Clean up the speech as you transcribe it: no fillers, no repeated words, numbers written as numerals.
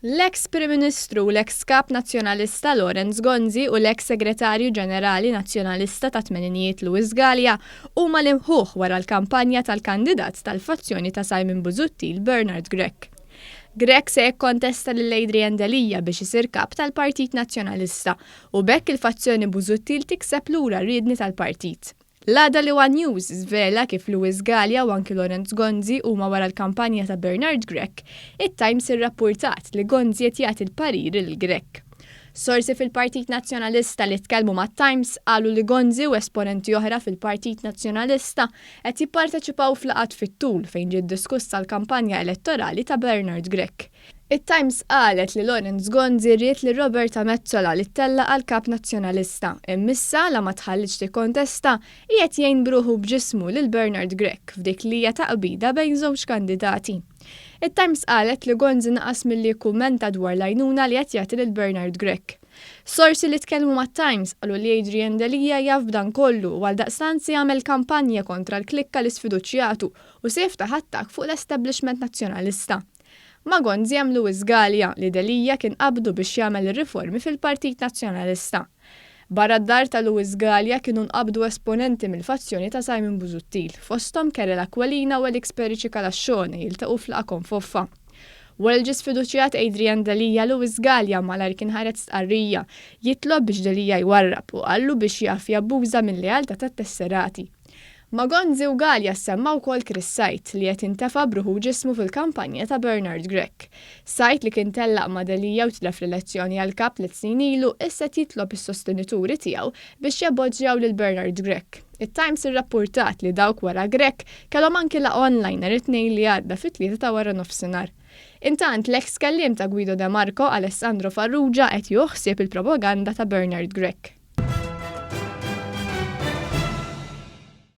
L-eks Prim Ministru u l-eks Kap Nazzjonalista Lawrence Gonzi u l-eks Segretarju Ġenerali Nazzjonalista tat-tmeninijiet Louis Galea huma l-imħuħ wara l-kampanja tal-kandidat tal-fazzjoni ta' Simon Busuttil Bernard Grech. Grech se jikkontesta lil Adrian Delia biex isir Kap tal-Partit Nazzjonalista u b'hekk il-fazzjoni Busuttil tikseb lura r-riedni tal-partit. L-għada li one News żvela kif Louis Galea u anki Lawrence Gonzi huma wara l-kampanja ta' Bernard Grech, it-Times irrappurtat li Gonzi qed jagħti l-pariri lil Grech. Sorsi fil-Partit Nazzjonalista li tkellmu mat-Times qalu li Gonzi u esponenti oħra fil-Partit Nazzjonalista qed jipparteċipaw f'laqgħat fit-tul fejn ġiet diskussa l-kampanja elettorali ta' Bernard Grech. It-Times qalet li Lawrence Gonzi ried lil Roberta Metsola li ttellaq għal Kap Nazzjonalista, imma issa la ma tħallitx tikkontesta, qiegħed jgħin b'ruħu u b'ġismu lil Bernard Grech f'dik li hija taqbida bejn żewġ kandidati. It-Times qalet li Gonzi naqas milli jikkummenta dwar l-għajnuna li qed jagħti lil Bernard Grech. Sorsi li tkellmu mat-Times qalu li Adrian Delia jaf b'dan kollu u għaldaqstant se jagħmel kampanja kontra l-klikka li sfiduċjatu u se jiftaħ attakk fuq l-establishment Nazzjonalista. Ma' Gonzi hemm Louis Galea li Delia kien qabbdu biex jagħmel ir-riformi fil-Partit Nazzjonalista. Barra d-dar ta' Louis Galea kienu nqabdu esponenti mill-fazzjoni ta' Simon Busuttil, fosthom Karel Aquilina u Alex Perici Calascione jiltaqgħu f'laqgħa konfoffa. Wara li ġie sfiduċjat Adrian Delia, Louis Galea malajr kien ħareġ stqarrija jitlob biex Delia jwarrab u qallu biex jaf jabbuża mil-lealtà tat-tesserati. Ma' Gonzi u Galea ssemma wkoll Chris Said li qed jintefa' b'ruħu u ġismu fil-kampanja ta' Bernard Grech. Said li kien tellaq ma' Delia u tilef l-elezzjoni għal Kap tliet snin ilu issa qed jitlob is-sostenituri tiegħu biex jappoġġjaw lil Bernard Grech. It-Times irrappurtat li dawk wara Grech kellhom anki laqgħa online nhar it-Tnejn li għadda fit-tlieta ta' waranofsinhar. Intant, l-eks kelliem ta' Guido De Marco, Alessandro Farrugia qed jieħu ħsieb il-propaganda ta' Bernard Grech.